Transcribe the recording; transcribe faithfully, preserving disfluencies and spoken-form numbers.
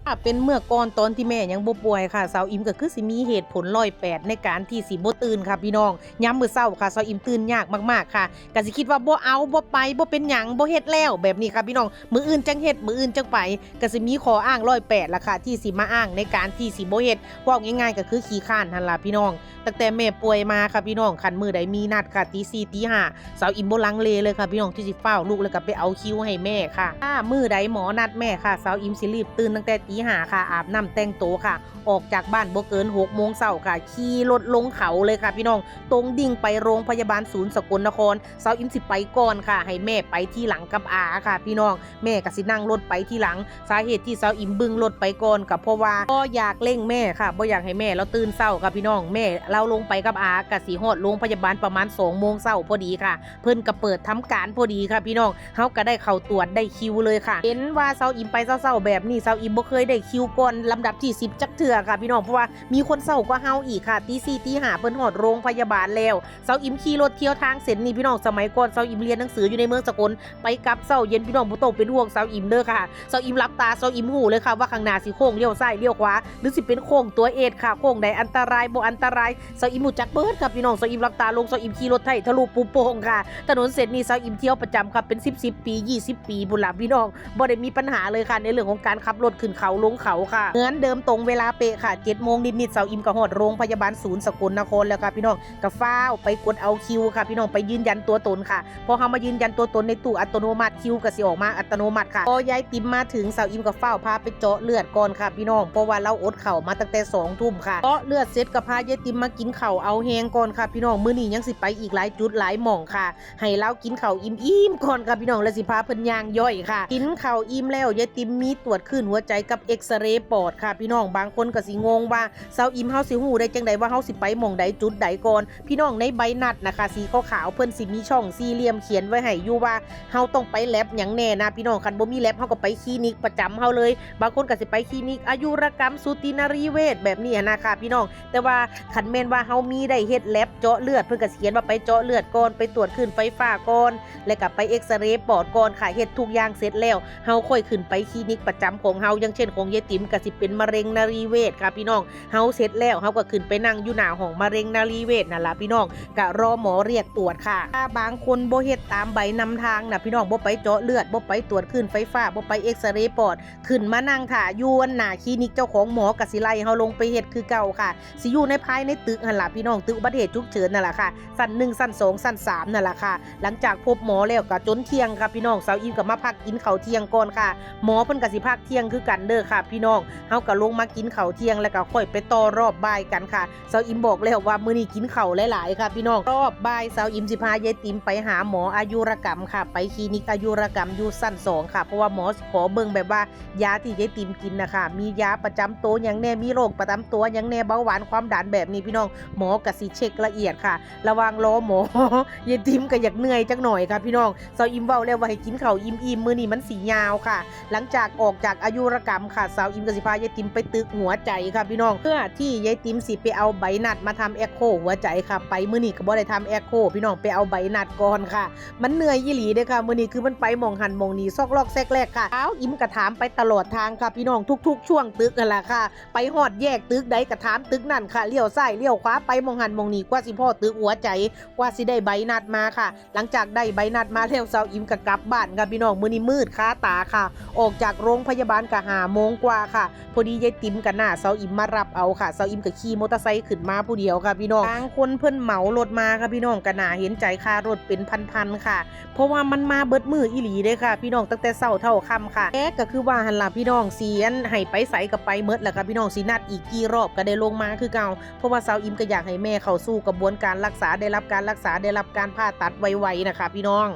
ถ้าเป็นเมื่อก่อนตอนที่แม่ยังบ่ป่วยค่ะ สาวอิมก็คือสิมีเหตุผลร้อยแปดในการที่สิบ่ตื่นค่ะพี่น้อง ยามมื้อเช้าค่ะ สาวอิมตื่นยากมากๆค่ะ ก็สิคิดว่าบ่เอา บ่ไป บ่เป็นหยัง บ่เฮ็ดแล้ว แบบนี้ค่ะพี่น้อง มื้ออื่นจั่งเฮ็ด มื้ออื่นจั่งไป ก็สิมีข้ออ้างร้อยแปดล่ะค่ะ ที่สิมาอ้างในการที่สิบ่เฮ็ด เว้าง่ายๆก็คือขี้คร้านหั่นล่ะพี่น้อง ตั้งแต่แม่ป่วยมาค่ะพี่น้อง คันมื้อใดมีนัดค่ะ ตีสี่ ตีห้า สาวอิมบ่ลังเลเลยค่ะพี่น้อง ที่สิฟ้าวลุกแล้วก็ไปเอาคิวให้แม่ค่ะ ถ้ามื้อใดหมอนัดแม่ค่ะ สาวอิมสิรีบตื่นตั้งแต่ตีห้าค่ะ อาบน้ำแต่งตัวค่ะ ออกจากบ้านบ่เกินหกโมงเช้าค่ะ ขี่รถลงเขาเลยค่ะพี่น้อง ตรงดิ่งไปโรงพยาบาลศูนย์สกลนคร สาวอิมสิไปก่อนค่ะ ให้แม่ไปทีหลังกับอาค่ะพี่น้อง แม่ก็สินั่งรถไปทีหลัง สาเหตุที่สาวอิมบึ่งรถไปก่อนก็เพราะว่าบ่อยากเร่งแม่ค่ะ บ่อยากให้แม่ลาวตื่นเช้าค่ะพี่น้อง แม่ลาวลงไปกับอาก็สิฮอดโรงพยาบาลประมาณสองโมงเช้าพอดีค่ะ เพิ่นก็เปิดทำการพอดีค่ะพี่น้อง เฮาก็ได้เข้าตรวจได้คิวเลยค่ะ เห็นว่าสาวอิมไปเช้าๆแบบนี้ สาวอิมบ่เคยได้คิวก่อนลำดับที่สิบจักเทื่อค่ะพี่น้อง เพราะว่ามีคนเช้ากว่าเฮาอีกค่ะ ตีสี่ตีห้าเพิ่นฮอดโรงพยาบาลแล้ว สาวอิมขี่รถเที่ยวทางเส้นนี้พี่น้อง สมัยก่อนสาวอิมเรียนหนังสืออยู่ในเมืองสกล ไปกลับเช้าเย็นพี่น้อง บ่ต้องเป็นห่วงสาวอิมเด้อค่ะ สาวอิมหลับตาสาวอิมฮู้เลยค่ะว่าข้างหน้าสิโค้งเลี้ยวซ้ายเลี้ยวขวา หรือสิเป็นโค้งตัวเอสค่ะ โค้งใดอันตรายบ่อันตราย สาวอิมฮู้จักเบิดค่ะพี่น้อง สาวอิมหลับตาลง สาวอิมขี่รถไถทะลุปูโป่งค่ะ ถนนเส้นนี้สาวอิมเที่ยวประจำค่ะ เป็นสิบสิบปี ยี่สิบปีพุ้นล่ะพี่น้อง บ่ได้มีปัญหาเลยค่ะ ในเรื่องของการขับรถขึ้นเขาลงเขาค่ะ เหมือนเดิมตรงเวลาเป๊ะค่ะ เจ็ดโมงนิดๆ สาวอิมก็ฮอดโรงพยาบาลศูนย์สกลนครแล้วค่ะพี่น้อง ก็ฟ้าวไปกดเอาคิวค่ะพี่น้อง ไปยืนยันตัวตนค่ะ พอเฮามายืนยันตัวตนในตู้อัตโนมัติ คิวก็สิออกมาอัตโนมัติค่ะ พอยายติ๋มมาถึง สาวอิมก็ฟ้าวพาไปเจาะเลือดก่อนค่ะพี่น้อง เพราะว่าลาวอดข้าวมาตั้งแต่สองทุ่มค่ะ เจาะเลือดเสร็จก็พายายติ๋มมากินข้าวเอาแฮงก่อนค่ะพี่น้อง มื้อนี้ยังสิไปอีกหลายจุดหลายหม่องค่ะ ให้ลาวกินข้าวอิ่มๆก่อนค่ะพี่น้อง แล้วสิพาเพิ่นย่างย่อยค่ะ กินข้าวอิ่มแล้วยายติ๋มมีตรวจคลื่นหัวใจกับเอ็กซเรย์ปอดค่ะพี่น้อง บางคนก็สิงงว่า สาวอิมเฮาสิฮู้ได้จั่งใดว่าเฮาสิไปหม่องใดจุดใดก่อน พี่น้อง ในใบนัดนะคะ สีขาวๆ เพิ่นสิมีช่องสี่เหลี่ยมเขียนไว้ให้อยู่ว่าเฮาต้องไปแล็บหยังแน่นะพี่น้อง คันบ่มีแล็บเฮาก็ไปคลินิกประจำเฮาเลย บางคนก็สิไปคลินิกอายุรกรรมสูตินรีเวชแบบนี้หั้นนะคะพี่น้อง แต่ว่าคันแม่นว่าเฮามีได้เฮ็ดแล็บเจาะเลือด เพิ่นก็สิเขียนว่าไปเจาะเลือดก่อน ไปตรวจคลื่นไฟฟ้าก่อน แล้วก็ไปเอ็กซเรย์ปอดก่อนค่ะ เฮ็ดทุกอย่างเสร็จแล้ว เฮาค่อยขึ้นไปคลินิกประจำของเฮา อย่างเช่นของยายติ๋มก็สิเป็นมะเร็งนรีเวชค่ะพี่น้อง เฮาเสร็จแล้วเฮาก็ขึ้นไปนั่งอยู่หน้าห้องมะเร็งนรีเวชนั่นล่ะพี่น้อง ก็รอหมอเรียกตรวจค่ะ ถ้าบางคนบ่เฮ็ดตามใบนำทางนะพี่น้อง บ่ไปเจาะเลือด บ่ไปตรวจคลื่นไฟฟ้า บ่ไปเอ็กซเรย์ปอด ขึ้นมานั่งถ่าอยู่หน้าคลินิกเจ้าของหมอก็สิไล่เฮาลงไปเฮ็ดคือเก่าค่ะ สิอยู่ในภายในตึกหั่นล่ะพี่น้อง ตึกอุบัติเหตุฉุกเฉินนั่นล่ะค่ะ ชั้นหนึ่ง ชั้นสอง ชั้นสามนั่นล่ะค่ะ หลังจากพบหมอแล้วก็จนเที่ยงค่ะพี่น้อง สาวอิมก็มาพักกินข้าวเที่ยงก่อนค่ะ หมอเพิ่นก็สิพักเที่ยงคือกันเด้อค่ะพี่น้อง เฮาก็ลงมากินข้าวเที่ยงแล้วก็ค่อยไปต่อรอบบ่ายกันค่ะ สาวอิมบอกแล้วว่ามื้อนี้กินข้าวหลายๆค่ะพี่น้อง รอบบ่ายสาวอิมสิพายายติ๋มไปหาหมออายุรกรรมค่ะ ไปคลินิกอายุรกรรมอยู่ชั้นสองค่ะ เพราะว่าหมอสิขอเบิ่งแบบว่ายาที่ยายติ๋มกินนะคะ มียาประจำตัวหยังแน่ มีโรคประจำตัวหยังแน่ เบาหวานความดันแบบนี้พี่น้อง หมอก็สิเช็คละเอียดค่ะ ระหว่างรอหมอ ยายติ๋มก็อยากเหนื่อยจักหน่อยค่ะพี่น้อง สาวอิมเว้าแล้วว่าให้กินข้าวอิ่มๆ มื้อนี้มันสิยาวค่ะ หลังจากออกจากอายุรกรรมค่ะ สาวอิมก็สิพายายติ๋มไปตึกหัวใจค่ะพี่น้อง เพื่อที่ยายติ๋มสิไปเอาใบนัดมาทำเอ็กโคหัวใจค่ะ ไปมื้อนี้ก็บ่ได้ทำเอ็กโคพี่น้อง ไปเอาใบนัดก่อนค่ะ มันเหนื่อยอีหลีเด้อค่ะ มื้อนี้คือมันไปหม่องหั่นหม่องนี่ ซอกลอกแซกแลกค่ะ สาวอิมก็ถามไปตลอดทางค่ะพี่น้อง ทุกๆ ช่วงตึกนั่นล่ะค่ะ ไปฮอดแยกตึกใดก็ถามตึกนั่นค่ะ เลี้ยวซ้ายเลี้ยวขวา ไปหม่องหั่นหม่องนี่ กว่าสิพ้อตึกหัวใจ กว่าสิได้ใบนัดมาค่ะ หลังจากได้ใบนัดมาแล้ว สาวอิมก็กลับบ้านค่ะพี่น้อง มื้อนี้มืดคาตาค่ะ ออกจากโรงพยาบาลก็ห้าโมงกว่าค่ะ พอดียายติ๋มกับน้าสาวอิมมารับเอาค่ะ สาวอิมก็ขี่มอเตอร์ไซค์ขึ้นมาผู้เดียวค่ะพี่น้อง บางคนเพิ่นเหมารถมาค่ะพี่น้อง ก็น่าเห็นใจ ค่ารถเป็นพันๆค่ะ เพราะว่ามันมาเบิดมื้ออีหลีเด้อค่ะพี่น้อง ตั้งแต่เช้าเท่าค่ำค่ะ แต่ก็คือว่าหั่นล่ะพี่น้อง สิอันให้ไปไสก็ไปหมดล่ะค่ะพี่น้อง สินัดอีกกี่รอบก็ได้ลงมาคือเก่า เพราะว่าสาวอิมก็อยากให้แม่เข้าสู่กระบวนการรักษา ได้รับการรักษา ได้รับการผ่าตัดไวๆนะคะพี่น้อง